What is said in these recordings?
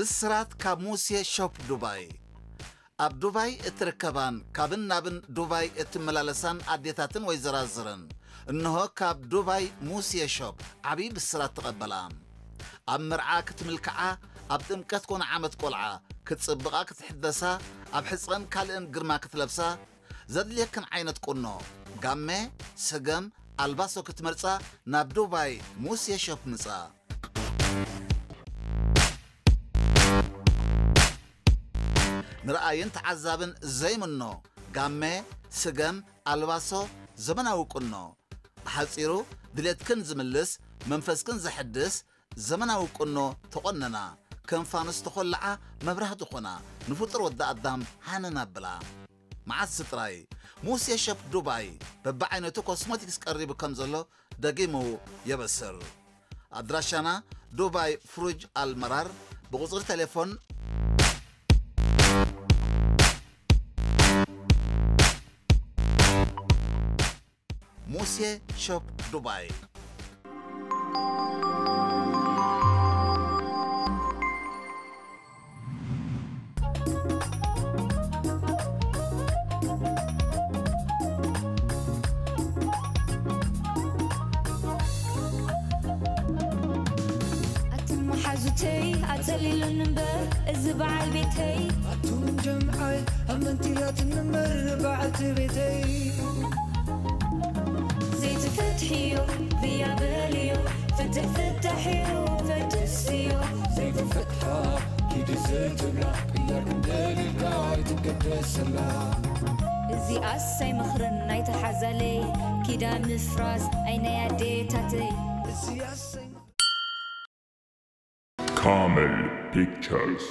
ብስራት ካብ ሙሴ ሾፕ ዱባይ። ኣብ ዱባይ እትርከባን ካብን ናብን ዱባይ እትመላለሳን ኣዴታትን ወይዘራዝርን፣ እንሆ ካብ ዱባይ ሙሴ ሾፕ ዓብዪ ብስራት ተቐበላ። ኣብ መርዓ ክትምልክዓ፣ ኣብ ጥምቀት ኮነ ዓመት ቆልዓ ክትጽብቓ ክትሕደሳ፣ ኣብ ሕጽረን ካልእን ግርማ ክትለብሳ፣ ዘድልየክን ዓይነት ቁኖ፣ ጋመ፣ ስገም፣ ኣልባሶ ክትመርጻ ናብ ዱባይ ሙሴ ሾፕ ምጻ። ንረኣይን ተዓዛብን ዘይምኖ ጋመ፣ ስገም፣ ኣልባሶ፣ ዘመናዊ ቁኖ። ብሓጺሩ ድሌትክን ዝምልስ፣ መንፈስክን ዘሐድስ ዘመናዊ ቁኖ ተቖነና። ከም ፋኑስ ተኾልዓ መብራህቲ ኾና፣ ንፍጡር ወዲ ኣዳም ሃነን ኣብላ። መዓስ ጥራይ ሙሴ ሸፕ ዱባይ በብዓይነቱ ኮስሞቲክስ ቀሪቡ ከም ዘሎ ደጊሙ የበስር። ኣድራሻና ዱባይ ፍሩጅ ኣልመራር፣ ብቁጽሪ ቴሌፎን ሙሴ ሾፕ ዱባይ። ኣቱም መሓዙተይ ኣጸሊሉኒ እምበር እዚ በዓል ቤተይ ኣቱም ጀምዓይ ኣመንቲላትኒ እምበር በዓልቲ ቤተይ ዘይትፈትሕዮ ብያ በልዮ ፍትሕ ፍታሕዮ ፈትስዮ ዘይትፈትሓ ኪዲ ዘይትብላ ቅያር ክንደልልካ ኣይትገደሰላ እዚኣስ ኣይመኽርን ናይታ ሓዛለይ ኪዳ ምፍራስ ኣይ ናይ ኣዴታተይ እዚኣስ ኣይመኽርን Camel Pictures.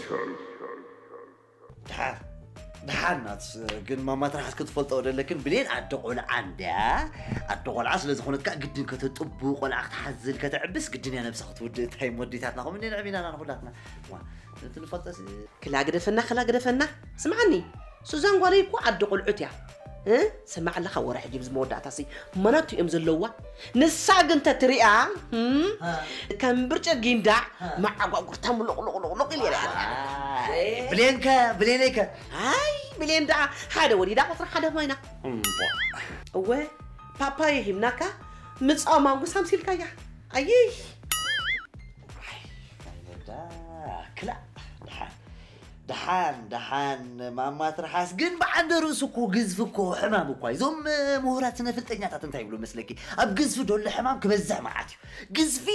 ድሓን ድሓን ናትስ ግን ማማ ትርሓስ ክትፈልጦ ደለክን ብሌን ኣደ ቆልዓ እንድያ ኣደ ቆልዓ ስለ ዝኾነት ከዓ ግድን ከተጥቡ ቆልዓ ክትሓዝል ከተዕብስ ግድን እያ ነብሳ ክትውድእ እንታይ ወዲታትና ከምኡ እንደ ንዕብ ኢና ንኹላትና ዋ ነቲ ንፈልጦ ሲ ክላ ግደፈና ክላ ግደፈና ስምዓኒ ሱዛን ጓለይ እኮ ኣደ ቆልዑት እያ እ? ስማዕ ኣለኻ ወረ ሕጂ ብዚ መወዳእታ ሲ መናቱ እዮም ዘለዋ ንሳ ግን ተትሪኣ እም? ከም ብርጭ ጊንዳዕ መዓጓጉርታ ሙሎቕሎቕሎቕሎቕ ኢለ ርያ ብሌንከ ብሌነይከ ኣይ ብሌን ደኣ ሓደ ወሊዳ ቁፅሪ ሓደ ኮይና እወ ፓፓየ ሂብናካ ምፃው ማንጉስ ኣምሲልካያ ኣይይ ክላ ድሓን ድሓን ድሓን ማማ ትርሓስ ግን ብዓንደ ርእሱ እኮ ግዝፊ እኮ ሕማም እኳ እዩ። እዞም ምሁራት ስነ ፍልጠኛታት እንታይ ይብሉ መስለኪ? ኣብ ግዝፊ ደሎ ሕማም ክበዝሕ መዓት እዩ። ግዝፊ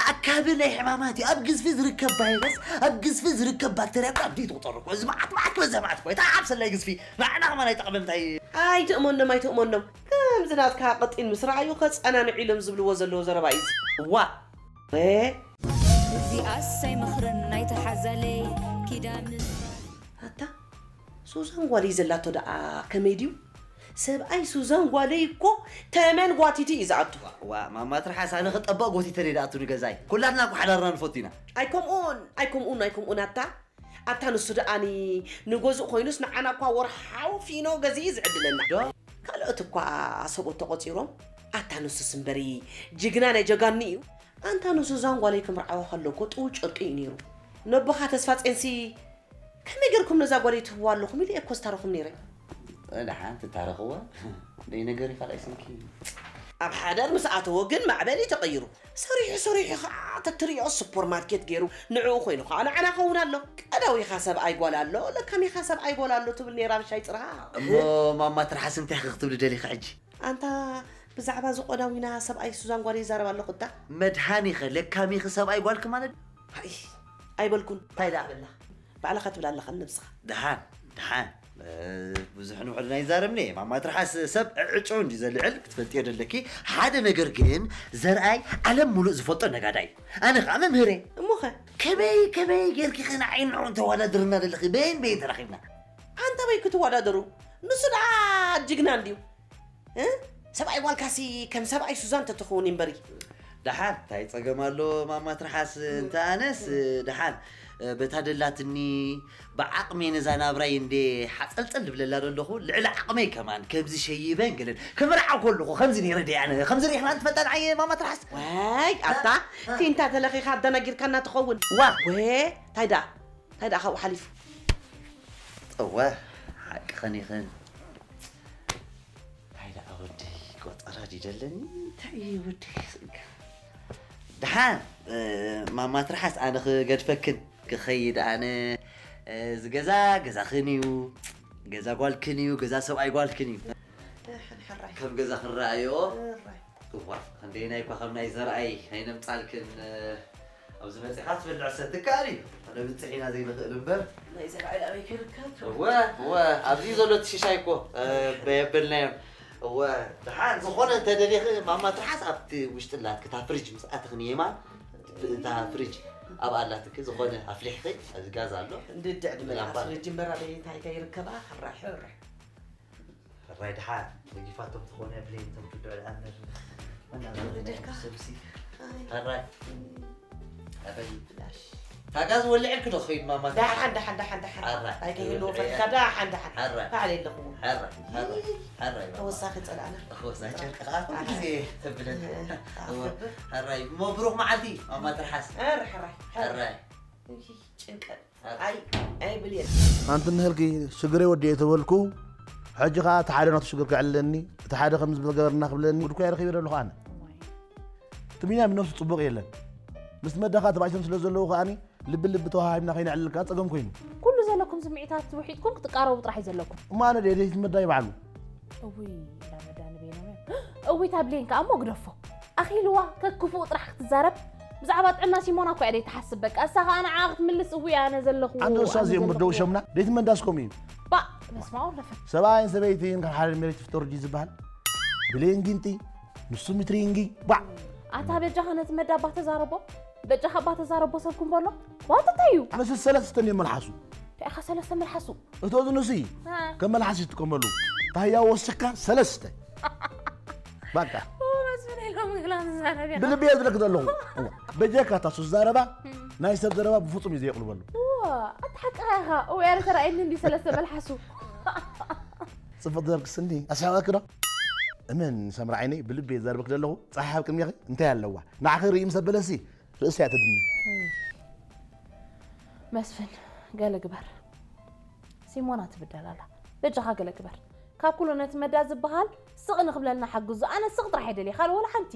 ኣካቢ ናይ ሕማማት እዩ። ኣብ ግዝፊ ዝርከብ ቫይረስ፣ ኣብ ግዝፊ ዝርከብ ባክተርያ እኮ ኣብዲኡ ትቑፀሩ እኮ። እዚ መዓት መዓት ክበዝሕ መዓት እኮ እዩ። ተዓብ ሰላይ ግዝፊ ንዓና ከማን ኣይጠቕምን እንታይ እዩ? ኣይትእመኖም ኣይትእመኖም ከምዚ ናትካ ቅጢን ምስ ረኣዩ ከፀናንዑ ኢሎም ዝብልዎ ዘለዉ ዘረባ እዩ። እዋ እ እዚኣስ ኣይመኽርን ናይታ ሓዛለይ ኪዳን ኣታ ሱዛን ጓለይ ዘላቶ ደኣ ከመይ ድዩ ሰብኣይ ሱዛን ጓለይ እኮ ተመን ጓቲቲ እዩ ዝኣቱ ዋ ማማ ትርሓስ ኣነ ክጠበቕ ጎቲተ ደይ ደኣቱ ንገዛይ ኩላትና እኮ ሓዳርና ንፈቱ ኢና ኣይከምኡን ኣይከምኡን ኣይከምኡን ኣታ ኣታ ንሱ ደኣኒ ንገዝእ ኮይኑስ ንዓና እኳ ወርሓዊ ፊኖ ገዚኡ ዝዕድለና ዶ ካልኦት እኳ ሰብኡት ተቖጺሮም ኣታ ንሱስ እምበሪ ጅግና ናይ ጀጋኑ እዩ ኣንታ ንሱዛን ጓለይ ክምርዓዋ ከሎ እኮ ጥው ጨርቂ እዩ ነይሩ ነቦኻ ተስፋጼንሲ ከመይ ገርኩም ነዛ ጓለይ ትህብዋ ኣለኹም ኢለ እየ ኮስታርኹም ነይረ ደሓን ትታረኽዋ ደይ ነገር ካልኣይ ስምኪ ኣብ ሓዳር ምስ ኣተወ ግን ማዕበል እዩ ተቐይሩ ሰሪሑ ሰሪሑ ከዓ ተትሪኦ ሱፐር ማርኬት ገይሩ ንዕኡ ኮይኑ ከዓ ንዓና ኸውን ኣሎ ቀዳዊኻ ሰብኣይ ጓል ኣሎ ለካሚኻ ሰብኣይ ጓል ኣሎ ትብል ነይራ ብሻይ ፅርሃ እሞ ማማ ትርሓስ እንታይ ኢኺ ክትብሊ ደሊኺ ሕጂ ኣንታ ብዛዕባ እዚ ቆዳዊና ሰብኣይ ሱዛን ጓል ይዛረብ ኣለኹ እታ መድሃኒኸ ለካሚኺ ሰብኣይ ጓልኪ ማለት ኣይበልኩን እንታይ ደኣ በላ ባዕልኻ ትብል ኣለኻ ንነብስኻ ደሓን ደሓን ብዙሕ ንውሕድ ናይ ዛረብኒ ማማ ትርሓስ ሰብ ዕዕጮ እንዲ ዘልዕል ክትፈልጥዮ ደለኪ ሓደ ነገር ግን ዘርኣይ ዓለም ሙሉእ ዝፈልጦ ነጋዳይ ኣነ ከዓ መምህር እየ እሞኸ ከመይ ከመይ ጌርኪ ኸ ንዓይ ንዑ እንተዋዳድርና ደለኺ በይን በይን ተራኺብና ኣንታ በይ ክትወዳደሩ ንሱ ደኣ ጅግና እንድዩ ሰብኣይ ጓልካሲ ከም ሰብኣይ ሱዛን ተትኸውን እምበሪ ደሓን እንታይ ጸገም ኣሎ ማማ ትርሓስ እንተ ኣነስ ደሓን በታ ደላትኒ ብዓቕመይ ነዛ ናብራይ እንደ ሓጸልጸል ድብለላ ደለኹ ልዕሊ ዓቕመይ ከማን ከምዚ ሸይበን ገለን ክምርዓው ከለኹ ከምዚ ነይረ ደይ ኣነ ከምዚ ሪእኽና ንትፈልጣ ንዓየ ማማ ትርሓስ ዋይ ኣታ ቲንታ ተለኺኻ ኣደናጊርካና ትኸውን ዋ ወ እንታይ ደኣ እንታይ ደኣ ካብኡ ሓሊፉ? እወ፣ ሓቂ ኸን ይኽን። እንታይ ደኣ ወደይ፣ ቆጸራ ድዩ ደለኒ? እንታይ እዩ ወደይ ጽጋ? ደሓን፣ እ፣ ማማ ትርሓስ ኣነ ክገድፈክን ክኸይድ ኣነ፣ እ፣ እዚ ገዛ ገዛኽን እዩ፣ ገዛ ጓልክን እዩ፣ ገዛ ሰብኣይ ጓልክን እዩ። ደሓን ሕራይ። ከም ገዛ ክረኣዮ። ሕራይ። እዋ፣ ክንደየናይ እኳ ከም ናይ ዘርኣይ ኣይነምጻልክን፣ እ፣ ኣብዚ መጺኻ ትበልዕ ሰትካል እዩ። ኣነ ብጽሕ ኢና ዘይንኽእል እምበር። ናይ ዘርኣይ ኣበይ ክርከብ? እወ፣ እወ፣ ኣብዚ ዘሎ እቲ ሽሻይ እኮ፣ እ፣ በየበልናዮም። እወ፣ ደሓን ዝኾነ እንተደሊኺ ማማ ትርሓስ ኣብቲ ውሽጢ ኣላትኪ እታ ፍሪጅ ምስ ኣተኽን የማን እታ ፍሪጅ ኣብ ኣላትኪ ዝኾነ ኣፍሊሕኺ ኣብዚ ጋዝ ኣሎ። እንድድዕ ድመልሓስ ላምባ። ፍሪጅ እምበር ኣበይ እንታይ ከይርከባ? ሕራይ፣ ሕራይ። ሕራይ ደሓን፣ ደጊፋቶም ትኾነ ብሌን እቶም ክድዑ ደኣ እምበር። መን ኣብ ልደካ? ሰብሲ። ኣይ። ሕራይ። ኣበይ? ብላሽ። ታጋዝ ወልዕልክ ዶ ኸይድ ማማ? ደሓን፣ ደሓን፣ ደሓን፣ ደሓን። ሕራይ። ኣይከይህልዎ ፈትካ፣ ደሓን፣ ደሓን። ሕራይ። ባዕለይ ኣለኹ። ሕራይ፣ ሕራይ፣ ይይ። ሕራይ ማማ። ተወሳኺ ጸላእና። ተወሳኺ ጨርቂ ኸዓ ኩሉ ግዜ ተብለኒ። እህ፣ እወ። ኣፍብ። ሕራይ። እሞ ብሩኽ መዓልቲ ማማ ትርሓስ። ሕራይ፣ ሕራይ፣ ሕራይ። ሕራይ። ይይ፣ ጭንቀት። ኣይ፣ ኣይ ብሌን። ኣንቲ እንሀልኪ ሽግረይ ወዲኤ ተበልኩ። ሕጂ ኸዓ እቲ ሓደ ናቱ ሽግር ከዕልለኒ፣ እቲ ሓደ ከምዚ ገበርና ክብለኒ፣ ጉድ እኮ እየ ረኺበ ዘለኹ ኣነ። እዋይ። እቲ ቢንያም ነብሱ ጽቡቕ የለን። ምስ መዳኻ ተባኢሶም ስለ ዘለዉ ከኣኒ፣ ልቢ ልቢ ተዋሃሂብና ከይነዕልል ከኣ ጸገም ኮይኑ። ኩሉ ዘለኩም ስምዒታት ውሒጥኩም ክትቃረቡ ጥራሕ እዩ ዘለኩም። እሞ ኣነ ድየ ደይት መዳ ይበዓሉ? እውይ፣ እንዳ መዳ ንበይኖም እዮም። እውይ፣ እታ ብሌን ከኣ እሞ ግደፎ። ኣኺልዋ፣ ከክፉእ ጥራሕ ክትዛረብ። ብዛዕባ ጥዕና ሲሞና እኮ እያ ደይትሓስብ። በቃ፣ እሳ ኸኣ ንዓኣ ክትምልስ፣ እውይ፣ ኣነ ዘለኹ፣ ኣንዶ እሳ ኣነ እዚኦም ዘለኹ። ምርደው ሸምና፣ ደይት መንዳስ ከምኡ እዩ። ባእ፣ በስመ ኣብ ወወልድ። ሰብኣይን ሰበይትን ካብ ሓደ መሬት ይፍጠሩ ድዩ ዝበሃል? ብሌን ጊንጢ፣ ንሱ ሚትሪንጊ፣ ባዕ። ኣታ በጃኻ ነቲ መዳ እባ ተዛረቦ። በጃኻ እባ ተዛረቦ ሰብ ኩን በሎ። ዋት እንታይ እዩ? ኣነስ ሰለስተ እንድዮም መልሓሱ። እንታይ ኢኻ ሰለስተ መልሓሱ? እቶ ዝኑሲ ሃ። ከም መልሓስ ይጥቀመሉ። ታህያ ወስካ ሰለስተ። በቃ። ኦ፣ መስፍን ኢሎም ግላ ትዛረብ ኢኻ። ብልቢ እየ ዝብለክ ዘለኹ። እዋ፣ በጀካ እታ ሱስ ዘረባ፣ እም። ናይ ሰብ ዘረባ ብፍጹም እዩ ዘየቕልበሉ። እዋ፣ ኣታ ሓቅኻ ኢኻ። እው፣ ኣነ ተራእየኒ እንዲ ሰለስተ መልሓሱ። ጽቡቕ ዘርግስ እንዲ ኣስሓቕክ ዶ? እመን ሰምራ ዓይነይ፣ ብልቢ እየ ዘርብክ ዘለኹ። ጸሓይ ኣብ ቅድሜኺ እንታይ ኣለዋ? ንዓኺ ርኢ ምስ ኣበለሲ፣ ርእሲ እያ ተድንን። መስፍን፣ ገለ ግበር። ሲሞና ትብደል ኣላ። በጃኻ ገለ ግበር። ካብ ኩሉ ነቲ መዳ ዝበሃል ስቕ ንኽብለልና ሓግዞ። ኣነ ስቕ ጥራሕ እየ ደልየ፣ ካልእ ወላ ሓንቲ።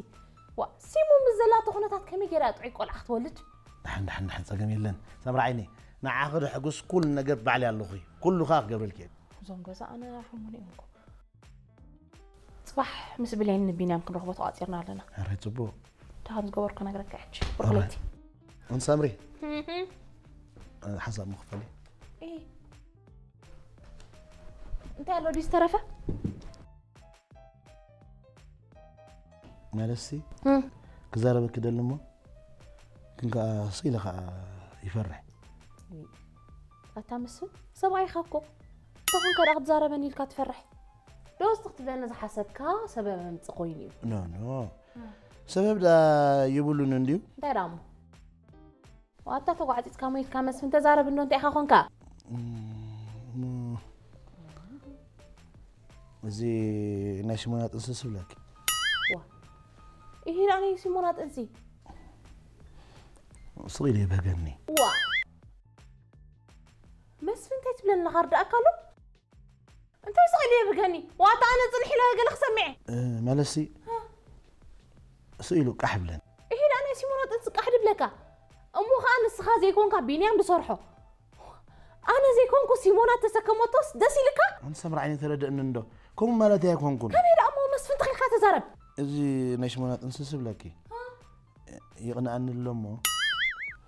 ዋ፣ ሲሙ ምስ ዘላቶ ኩነታት ከመይ ገይራ እያ ጥዑይ ቆልዓ ክትወልድ? ደሓን፣ ደሓን፣ ደሓን፣ ጸገም የለን። ሰምራ ዓይነይ፣ ንዓኺ ደሕጉስ ኩሉ ነገር ባዕለይ ኣለኹ። ኩሉ ከኣ ክገብረልኪ እየ። እዞም ገዛ ኣነ ኣይሓሙን እዮም እኮ። ጽባሕ ምስ ብሌን ንቢንያም ክንረኽቦ ተቋጺርና ኣለና። ኣረ ጽቡቕ። እንታይ ከም ዝገበርኩ ነግረካ ሕጂ። ኦራይት። ብሩኽለይቲ። ኣን ሳምሪ። እህ። እ፣ ሓንሳብ ምኽፈል እዩ። እይ። እንታይ ኣሎ ድዩ ዝተረፈ? ማለትሲ፣ እም። ክዛረበኪ ደሊ እሞ፣ ግን ከኣ ስኢለ ከኣ ይፈርሕ። ኣታ መስፍን፣ ሰብኣይኻ እኮ። እንተኾንካ ደኣ ክትዛረበኒ ኢልካ ትፈርሕ። ዶ እስቲ ክትብለኒ ዝሓሰብካ ሰበብ ኣምጽእ ኮይኑ እዩ። ኖ፣ ኖ። እም። ሰበብ ደኣ የብሉን እንድዩ። እንታይ ደኣ እሞ? ዋታ ተጓዕጺጽካ ሞይትካ መስፍን ተዛረብ እንዶ እንታይ ኢኻ ኾንካ? እም፣ እም። እዚ ናይ ሲሞና ጥንስስ ይብለኪ። ዋ። ይሄ ደኣ ናይ ሲሞና ጥንሲ። ስቕ ኢሉ ይብህገኒ። ዋ። መስፍን እንታይ ትብለኒ ኣለኻ ርዳእካ ኣሎ? እንታይ ስቕ ኢሉ የብገኒ? ዋታ ኣነ ጽንሕ ኢለ ገለ ክሰምዐ። እ፣ መለሲ፣ እ። ስቕ ኢሉ ቃሕ ይብለኒ። ይሄ ደኣ ናይ ሲሞና ጥንሲ ቃሕ ድብለካ። እሞ ኸኣ ንስኻ ዘይኮንካ ቢንያም ድሰርሖ። ኣነ ዘይኮንኩ ሲሞና ተሰከመቶስ ደስ ኢልካ? ኣንተ ሰምራ ዓይኒ ተረድእኒ እንዶ። ከምኡ ማለት ኣይኮንኩን። ከመይ ደኣ እሞ መስፍን ተኺልካ ተዛረብ? እዚ ናይ ሲሞና ጥንስስ ይብለኪ። እ። ይቕንኣኒ ኣሎ እሞ።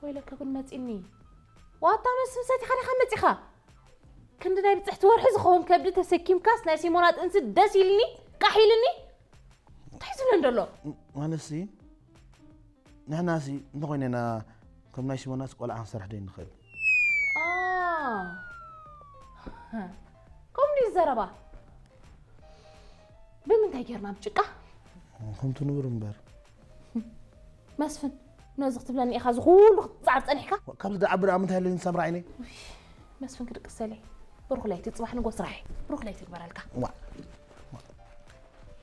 ወይለከ ጉድ መጺኒ። ዋታ መስፍን ሰቲኻ ዲኻ መጺኻ? ክንዲ ናይ ብጽሕቲ ወርሒ ዝኸውን ከብዲ ተሰኪምካስ ናይ ሲሞና ጥንሲ ደስ ኢልኒ፣ ቃሕ ኢልኒ? እንታይ ዝብለ እንዶ ኣሎ? ማለትሲ፣ ንሕናሲ እንተኾይነና ከም ናይ ሲሞናስ ቆልዓ ክንሰርሕ ዶ ንኽእል? ኣ። ከምኡ ድዩ ዘረባ? ብምንታይ ጌርና? ብጭቃ? ከምቲ ንቡር እምበር። መስፍን፣ ነዚ ክትብለኒ ኢኻ እዚ ኩሉ ክትጻዕር ጸኒሕካ? ካብዚ ደኣ ዓቢ ደኣ ምንታይ ኣለኒ ሳምራ ዓይነይ? ውይ፣ መስፍን ክድቅስ ሰለይ። ብሩኽ ለይቲ፣ ጽባሕ ንግሆ ስራሕ። ብሩኽ ለይቲ ይግበረልካ። ዋ።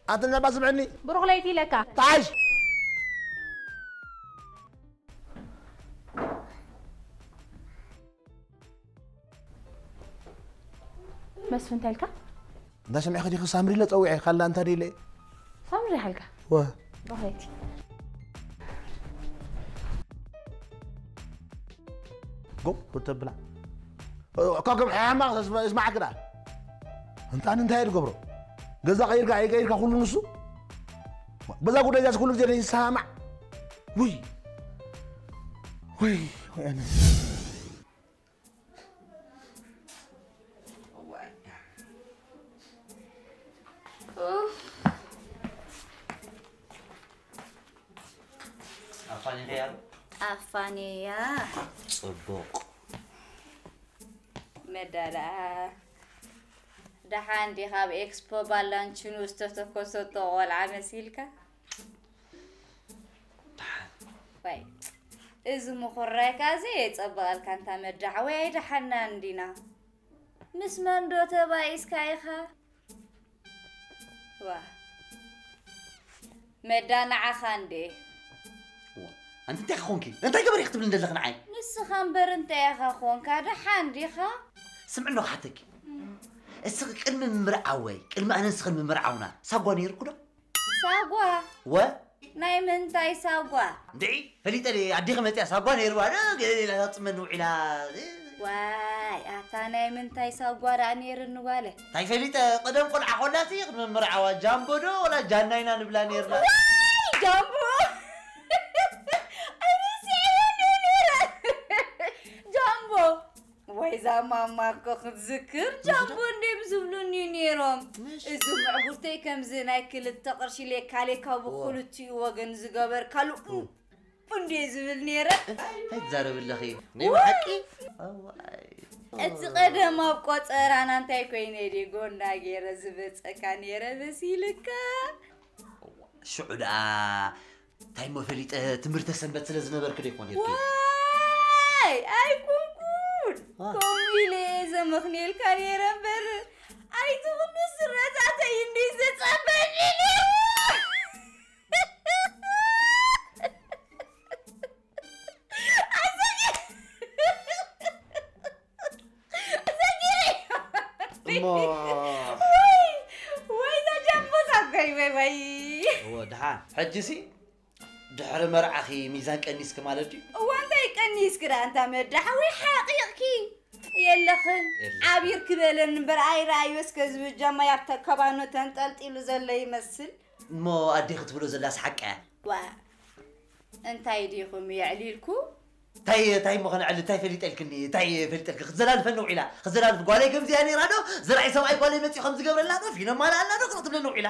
ኣቲ ንዕባ ስምዕኒ። ብሩኽ ለይቲ ኢለካ። ተዓሽ። መስፍን እንታይ ኢልካ? እንዳ ሰሚዕኺ ዲኺ ሳምሪ ኢለ ጸዊዐ፣ ካልእ እንታይ ደይለ? ሳምሪ ሓልካ ወ ኦኬቲ። ጎ ብተብላ እኳ ከም ሕማቕ እስማዕ ግዳ እንታን እንታይ ትገብሮ? ገዛ ቀይርካ ኣይቀይርካ ኩሉ ንሱ። በዛ ጉዳይ ዛስ ኩሉ ግዜ ይሰማዕ። ውይ ውይ ወይ ኣነ ኣፋንያ ጽቡቕ መዳዳ ደሓን ዲኻ? ኣብ ኤክስፖ ባላንችኑ ዝተተኮሰቶ ቆልዓ መሲልካ? ዋይ እዚ ምኹራይካ እዚ የጸብቐልካ እንታ መዳሓወይ ኣይደሓናን ዲና? ምስ መን ዶ ተባኢስካ ኢኻ? ዋ መዳ ንዓኻ እንዴ ኣንቲ እንታይ ኾንኪ እንታይ ገበር ክትብል እንደለኽ ንዓይ ንስኻ እምበር እንታይ ኢኻ ኾንካ ደሓን ዲኻ? ስምዕኖ ክሓተኪ እስኺ ቅድሚ ምምርዓወይ ቅድሚ ኣነ ንስኽን ምምርዓውና ሳጓ ነይርኩ ዶ ሳጓ ወ ናይ ምንታይ ሳጓ? እንድዒ ፈሊጠ ድየ ኣዴኺ መፂኣ ሳጓ ነይርዋ ዶ ገለ ሌላ ትፅመኒ ውዒላ ዋይ ኣታ ናይ ምንታይ ሳጓ ደኣ ነይርኒ ጓለ? እንታይ ፈሊጠ ቀደም ቆልዓ ኮላሲ ቅድሚ ምርዓዋ ጃምቦ ዶ ወላ ጃናይና ንብላ ነይርና ጃምቦ ኣይረሲዐዮ እንዲየ ነይረ ጃምቦ ወይ እዛ ማማ እኮ ክትዝክር ጃምቦ እንድዮም ዝብሉኒ ነይሮም። እዚ ምዕጉርተይ ከምዚ ናይ ክልተ ቅርሺ ሌካ ሌካ ብክልቲኡ ወገን ዝገበርካሉ እንድየ ዝብል ነይረ። እንታይ ትዛረቢ ኣለኺ? ናይ ብሓቂ? እቲ ቀደም ኣብ ቆፀራና እንታይ ኮይነ ድየ ጎና ገይረ ዝበፀካ ነይረ መሲልካ? ሽዑ ደኣ እንታይ እሞ ፈሊጠ ትምህርተ ሰንበት ስለ ዝነበርክ ዶ ይኮን ነርኪ? ዋይ ኣይኮንኩን ዋ። ከምኡ ኢለ እየ ዘመኽንየልካ ነይረ እምበር ኣይትኹኑ ስረታተይ እንዲ ዝጸበኒ ነይሩ እሞ ወይ ዛጃቦ ዛጋይ ወይ ወይ እወ ድሓን ሕጂሲ ድሕሪ መርዓኺ ሚዛን ቀኒስኪ ማለት ድዩ? እዋ እንታይ ቀኒስኪ ደኣ እንታ መዳ ሓወይ ሓቂቕኪ የለኽን የለኽን። ዓቢርኪ በለኒ እምበር ኣይረኣዮ እስከ ዝብል ጃማ ኣብታ ከባኖ ተንጠልጢሉ ዘሎ ይመስል። እሞ ኣዴኺ ትብሎ ዘላስ ሓቃ እያ። ዋ እንታይ ዲኹም የዕሊልኩ? እንታይ እንታይ ምኾነ ዕሊ እንታይ ፈሊጠልክኒ እንታይ ፈሊጠልክ ክትዘላልፈኒ ውዒላ ክትዘላልፍ ጓለይ ከምዚኣ ነይራ ዶ ዘርኣይ ሰብኣይ ጓለይ መፂኡ ከም ዝገብረላ ዶ ፊኖ ማልኣላ ዶ ክትብለኒ ውዒላ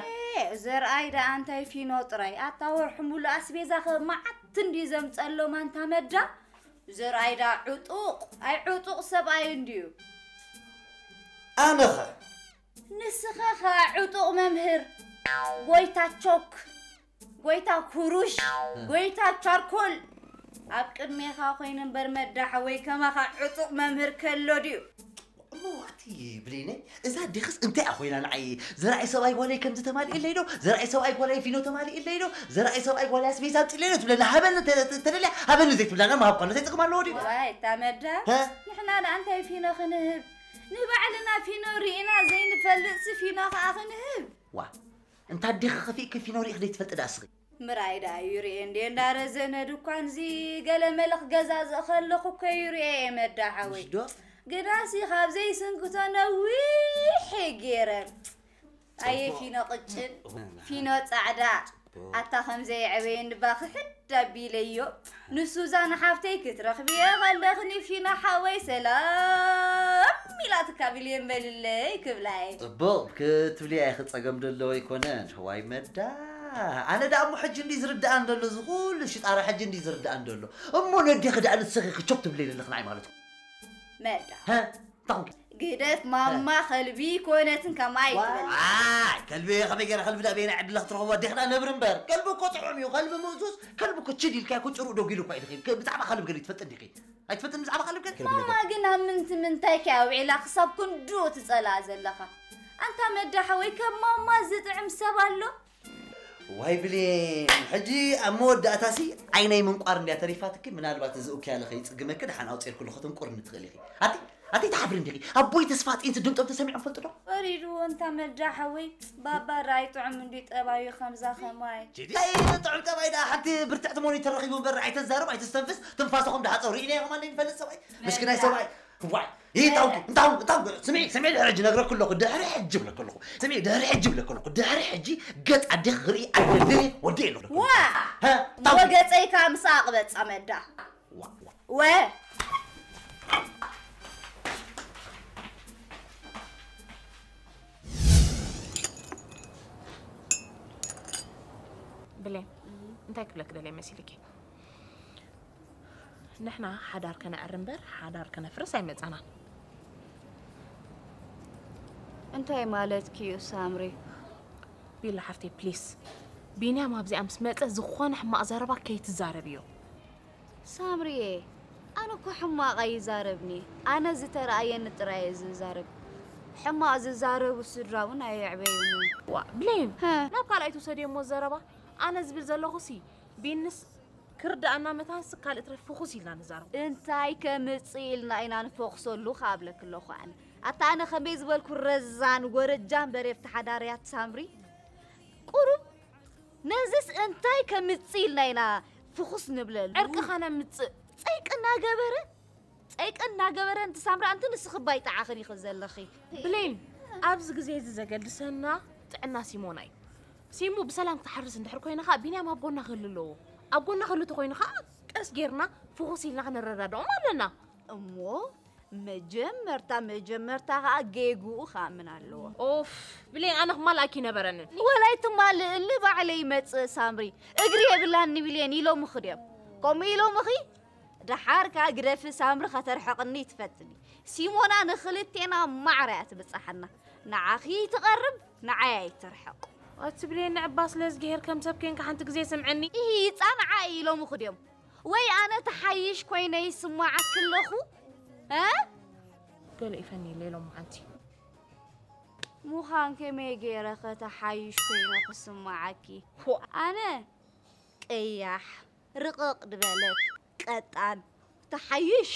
ዘርኣይ ደኣ እንታይ ፊኖ ጥራይ ኣታ ወርሑ ሙሉእ ኣስቤዛ ከ መዓት እንዲ ዘምፀሎም ኣንታ መዳ ዘርኣይ ደኣ ዕጡቕ ኣይ ዕጡቕ ሰብኣይ እንድዩ ኣነኸ ንስኻ ኸኣ ዕጡቕ መምህር ጎይታ ቾክ ጎይታ ኩሩሽ፣ ጎይታ ቻርኮል ኣብ ቅድሜኻ ኮይኑ እምበር መዳ ሓወይ ከማኻ ዕጡቕ መምህር ከሎ ድዩ? እሞ ኣቲ ብሌነይ እዛ ኣዴኽስ እንታይ እያ ኮይና ንዓይ ዘርኣይ ሰብኣይ ጓለይ ከምዚ ተማሊእለይ ዶ ዘርኣይ ሰብኣይ ጓለይ ፊኖ ተማሊእለይ ዶ ዘርኣይ ሰብኣይ ጓለይ ኣስቤዛ ኣምፅእለይ ዶ ትብለና ሃበኒ ተ- ተ- ተደልያ ሃበኒ ዘይትብላና ምሃብ ኳ እንታይ ጥቕሚ ኣለዎ ድዩ? ዋይ እታ መዳ ሀ? ንሕና ደኣ እንታይ ፊኖ ክንህብ ንባዕልና ፊኖ ርኢና ዘይንፈልጥሲ ፊኖ ከዓ ክንህብ ዋ እንታ ኣዴኺ ከፊእኪ ፊኖ ርኢኺ ዘይትፈልጢ ደኣ እስኺ? ምርኣይ ደኣ ይርኤ እንዴ እንዳረዘነ ድኳንዚ ገለ መለ ክገዛዝእ ከለኹ እኮ ይርኤ እየ መዳ ሓወይ። ምሽ ዶ? ግናሲ ካብ ዘይስንክቶ ነዊሕ እየ ገይረ። ኣየ ፊኖ ቅጭን፣ ፊኖ ጻዕዳ፣ ኣታ ከም ዘየዕበየኒ ባ ክሕድ ኣቢለዮ። ንሱዛን ሓፍተይ ክትረኽብዮ ከለኽኒ ፊኖ ሓወይ ሰላም ኢላትካ ብልየን በልለይ ክብላ እየ። ጽቡቕ ክትብልያ ኢኺ ጸገም ደለዎ ኣይኮነን። ዋይ መዳ ኣነ ደኣ እሞ ሕጂ እንዲ ዝርድኣን ደሎ እዚ ኩሉ ሽጣራ ሕጂ እንዲ ዝርድኣን ደሎ እሞ ነዴኺ ደኣ ንስኺ ክቾፕ ትብለይ ዘለኽናይ ማለት እዩ። መዳ ሀ ታኹ ግደፍ ማማ ከልቢ ኮነትን ከማይ ትብል። ኣይ ከልቢ ከመይ ገይራ ከልቢ ዳ በየናይ ዕድላ ክትረኽቦ ኣዴኽና ነብሪ እምበር ከልቢ እኮ ጥዑም እዩ ከልቢ ምእዙዝ ከልቢ እኮ ችድ ኢልካ እኮ ጭሩእ ደጉ ኢሉ እኳ እዩ ዝኽእል ብዛዕባ ከልቢ ገለ ትፈልጥ እንዲኺ ኣይትፈልጥን ብዛዕባ ከልቢ ገለ ማማ ግን ኣብ ምንቲ ምንታይ ከ ኣውዒላ ክሳብ ክንድኡ ትጸልኣ ዘለኻ ኣንታ መዳ ሓወይ ከም ማማ ዝጥዕም ሰብ ኣሎ ዋይ ብሌን ሕጂ ኣብ መወዳእታሲ ዓይነይ ምንቋር እንድያ ተሪፋትኪ ምናልባት እዚ ኡክያለ ከይፅግመኪ ደሓን ኣውፂእልኩ ኣለኹ ትንቁርኒ ትኽእል ኢኺ ኣቲ ኣቲ ትሓፍሪ እንዲኺ ኣቦይ ተስፋ ጽንት ድምጦም ተሰሚዖም ፈልጡ ዶ? ወሪድዎ እንታ መዳ ሓወይ። ባባ ራይ ጥዑም እንዲ ጠባዩ ከምዛ ከማይ። ታይ ጥዑም ጠባይ ዳ ሓንቲ ብርትዕቲ ሞኒተር ረኺቡ እምበር ኣይተዛረብ ኣይተስተንፍስ ትንፋስኹም ዳሓፀው ርኢናዮ ከማን ንፈልጥ ሰብኣይ ምስኪናይ ሰብኣይ ዋይ ይታው እንታው እንታው ስሚ ስሚ ድሕሪ ሕጂ ነግረኩ ኣለኹ ድሕሪ ሕጂ ብለኩ ኣለኹ ስሚ ድሕሪ ሕጂ ብለኩ ኣለኹ ድሕሪ ሕጂ ገጽ ኣዴኺ ክርኢ ኣይደልን ወዲ ኣለኹ ዋ ወገፀይ ካብ ምሳቕ በፃ መዳ ወ ብሌን እንታይ ክብለክ ደልየ መሲልኪ ንሕና ሓዳር ከነዕሪ እምበር ሓዳር ከነፍርስ ኣይመፃናን እንታይ ማለትኪ እዩ ሳምሪ ቢላ ሓፍተይ ፕሊስ ቢንያም ኣብዚኣ ምስ መፀ ዝኾነ ሕማቕ ዘረባ ከይትዛረብዮ ሳምሪየ ኣነ እኮ ሕማቕ ኣይዛረብኒ ኣነ ዝተረኣየኒ ጥራየ ዝዛረብ ሕማቕ ዝዛረቡ ስድራ እውን ኣየዕበዩኒ ዋ ብሌን ናብ ካልኣይ ትውሰድዮ እሞ ዘረባ ኣነ ዝብል ዘለኹሲ ቢንስ ክርድኣና መታንስ ካልእ ትረፍ ፍኹስ ኢልና ንዛረብ እንታይ ከምጽእ ኢልና ኢና ንፈኹሰሉ ክኣብለክ ኣለኹ ኣነ ኣታ ኣነ ከመይ ዝበልኩ ረዛን ጎረጃን በሬርቲ ሓዳርያት ሳምሪ ቁሩብ ነዚስ እንታይ ከምጽእ ኢልና ኢና ፍኹስ ንብለሉ ዕርቅኻ ነምጽእ ጸይቂ እናገበረ ጸይቂ እናገበረ እንቲ ሳምሪ ኣንቲ ንስኺ ባይጣዓኽን ኢኺ ዘለኺ ብሌን ኣብዚ ግዜ እዚ ዘገድሰና ጥዕና ሲሞና እዩ ሲሙ ብሰላም ክትሓርስ እንድሕር ኮይና ኸኣ ቢንያም ኣብ ጎና ክህሉ ኣለዎ ኣብ ጎና ክህሉ ተኾይኑ ኸኣ ቀስ ጌርና ፍኹስ ኢልና ክንረዳድኦም ኣለና እሞ መጀመርታ መጀመርታ ኸኣ ጌግኡ ክኣምን ኣለዎ ኦፍ ብሌን ኣነ ክማልኣኪ ነበረንን ወላይ ትማልእኒ ባዕለይ ይመጽእ ሳምሪ እግሪ የብላኒ ብሌን ኢሎምኺ ድዮም ከምኡ ኢሎምኺ ደሓር ከኣ ግደፊ ሳምሪ ከተርሕቕኒ ትፈትኒ ሲሞና ንኽልቴና ማዕረ እያ ትብጽሓና ንዓኺ ትቐርብ ንዓይ ኣይትርሕቕ ኣቲ ብሌን ንዕባ ስለ እዝግሄር ከም ሰብ ኬንካ ሓንቲ ግዜ ስምዐኒ ኢሂ ጻንዓ ኢሎምኺ ድዮም ወይ ኣነ ትሓይሽ ኮይነ ይስማዓኪ ኣለኹ እ ገለ ኢፈኒ ኢለ ኢሎምሓንቲ ሙኻን ከመይ ገይረ ኸ ተሓይሽ ኮይነ ክስማዓኪ ኣነ ቀያሕ ርቕቕ ድበለት ቀጣን ተሓይሽ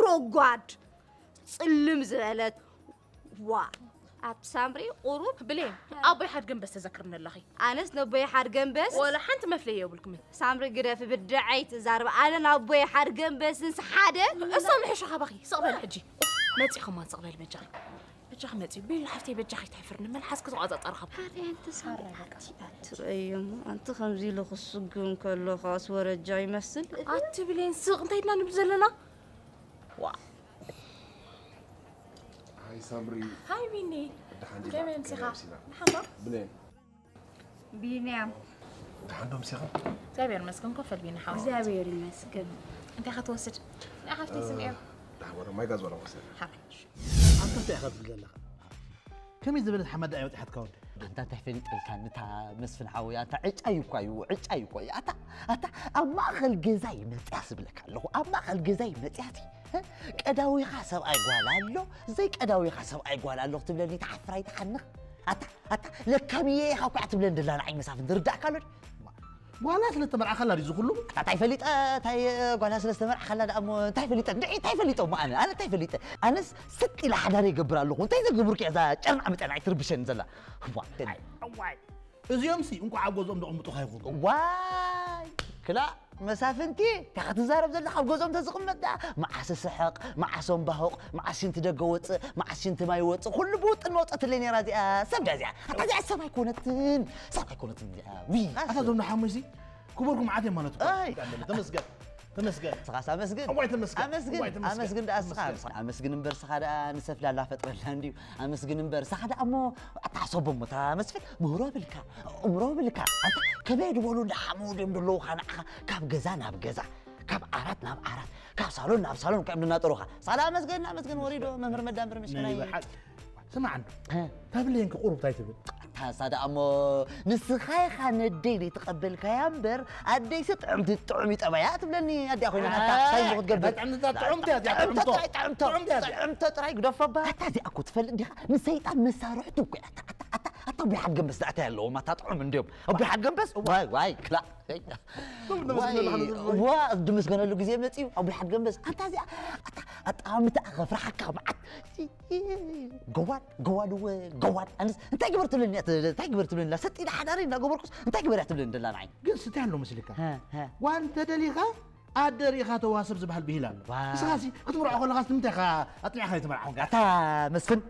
ሮጓድ ጽልም ዝበለት ዋ ኣብ ሳምሪ ቁሩብ ብሌን ኣቦይ ሓድገንበስ ተዘክርኒ ኣለኺ ኣነስ ነቦይ ሓድገንበስ ወላ ሓንቲ መፍለይ የብልኩምን ሳምሪ ግደፊ ብድዐይ ትዛርብ ኣነ ናቦይ ሓድገንበስንስ ሓደ እሶም ንሕሾ ካባኺ ስቕበል ሕጂ መፂ ከማን ስቕበል በጃኺ በጃኺ መፂ ቢል ሓፍተይ በጃኺ ተሕፍርኒ መልሓስኪ ዝቋፃፀር ካብ ሓንቲ ሓንቲ ሳምሪ ሓንቲ ኣትርእዮም ኣንቲ ከምዚ ኢሉ ክስጉም ከሎ ከኣስ ወረጃ ይመስል ኣትብሌን ስቕ እንታይ ድና ንብል ዘለና ዋ ሃይ ሳምሪ ሃይ ቢኒ ደሓን ዲኻ ከመይ ኣምሲኻ ደሓን ዶ ብሌን ቢንያም ደሓን ዶ ኣምሲኻ እግዚኣብሔር ይመስገን ኮፍ በል ቢኒ ሓወይ እግዚኣብሔር ይመስገን እንታይ ኢኻ ትወስድ ንዓኻ ፍትይ ስምዕዮ ደሓን ወረ ማይ ጋዝ ወላ ወሰድ ሓ ኣንታ እንታይ ኢኻ ትብል ዘለኻ ከመይ ዝበለት ሓመድ ኣያ ወፂሓትካ ወዲ ኣንታ እንታይ ፈሊጠልካ ንታ መስፍን ሓወይ ኣንታ ዕጫ እዩ እኳ እዩ ዕጫ እዩ እኳ እዩ ኣታ ኣታ ኣብ ማእኸል ገዛ ይመፅያ ስብለካ ኣለኹ ኣብ ማእኸል ገዛ ይመፅያ ሲ ቀዳዊኻ ሰብኣይ ጓል ኣሎ ዘይቀዳዊኻ ሰብኣይ ጓል ኣሎ ክትብለኒ ተዓፍራይ ተሓንኽ ኣታ ኣታ ለካብየ ኢኻ እኳ ትብለን ደላ ንዓይ መሳፍን ዝርዳእካ ኣሎ ጓላ ስለ ተመርዓኸላ ድዩ ዝኹሉ ኣታ ይፈሊጠ ታይ ጓላ ስለ ዝተመርዓኸላ ደኣ እሞ እንታይ ፈሊጠ እንድዒ እንታይ ፈሊጠ እሞ ኣነ ኣነ እንታይ ፈሊጠ ኣነስ ስቅ ኢለ ሓዳር ይገብር ኣለኹ እንታይ ዘገብርኪ እዛ ጨርናዕ መጠን ኣይትርብሸን ዘላ እዋይ እዚኦም ሲ እንቋዕ ኣብ ገዝኦም ደቕምጡኻ ይኹኑ ዋይ ክላእ መሳፍንቲ እንታይ ክትዛረብ ዘለኻ ኣብ ገዝኦም ተዝቕመጥ ደኣ መዓስ ስሕቕ መዓስ ኣንባሁቕ መዓስ ሽንቲ ደገ ወፅእ መዓስ ሽንቲ ማይ ወፅእ ኩሉ ብውጥን መውፀትለይ ነይራ እዚኣ ሰብ ዳ እዚኣ ኣታ እዚኣ ሰብ ኣይኮነትን ሰብ ኣይኮነትን እዚኣ ዊ ኣታ ዞም ንሓሙሲ ክቡርኩም ዓት ማለት ተመስገን ተመስገን ተመስገን ኣመስግን ኣመስግን ኣመስግን ደኣ ስኻ ኣመስግን እምበር ስኻ ደኣ ንሰፍላላ ፈጥረላ እንድዩ ኣመስግን እምበር ስኻ ደኣ እሞ ኣታ ሓሰቦ እሞ እታ መስፍን ምህሮ ብልካ እምሮ ብልካ ኣንታ ከመይ ድበሉ እንዳሓመው ድዮም ዘለዉኻ ንዓኻ ካብ ገዛ ናብ ገዛ ካብ ዓራት ናብ ዓራት ካብ ሳሎን ናብ ሳሎን ከም ድናጠሩኻ ሳላ ኣመስግን ኣመስግን ወሪዶ መምህር መዳምር ምሽክናይ ስማዕ እንዶ ተብልየን ክቁሩብ ታይ ትብል ኣንታ እሳ ደኣ እሞ ንስኻ ኢኻ ነደይ ዘይተቐበልካያ እምበር ኣደይሲ ጥዕምቲ ጥዑም እዩ ጠባያ ትብለኒ ኣዲኣ ኮይና ኣታ እንታይ እሞ ክትገብር ጥዕምቲ እያ እዚኣ ጥዕምቶ ጥዕምቶ ጥዕምቶ ጥራይ ግደፎ ባ ኣታ እዚኣ እኮ ትፈልጥ ዲኻ ንሰይጣን መሳርሕቱ እኮ እያ ኣታ ኣታ ኣታ ኣቦይ ሓድገንበስ ዳእታይ ኣለዎም ኣታ ጥዑም እንዲዮም ኣቦይ ሓድገንበስ ዋይ ዋይ ክላ ቶም እናመስገኑ ዋይ ኣለኻ ንዝብሉ። ዋ ድምስገነሉ ግዜ መፅዩ ኣቦይ ሓድገንበስ ኣንታ እዚኣ ኣታ ኣጣማምታኣ ከፍርሓካ መዓት ገዋድ ገዋድ ወ ገዋድ ኣንስ እንታይ ግበር ትብለኒ እያ ት- እንታይ ግበር ትብለኒ ኣላ ሰጥ ኢለ ሓዳረይ እናገበርኩስ እንታይ ግበር እያ ትብለኒ ደላ ንዓይ ግን ስታይ ኣሎ መስልካ ሀ፣ ሀ። ጓል እንተደሊኻ ኣደ ርኢኻ ተዋሰብ ዝበሃል ብሂል ኣሎ ዋ። ንስኻሲ ክትምርዖ ከለኻስ ንምንታይ ኢኻ ኣጥሚዕኻ ዘይትመርዓኹም ጋር ኣታ መስፍን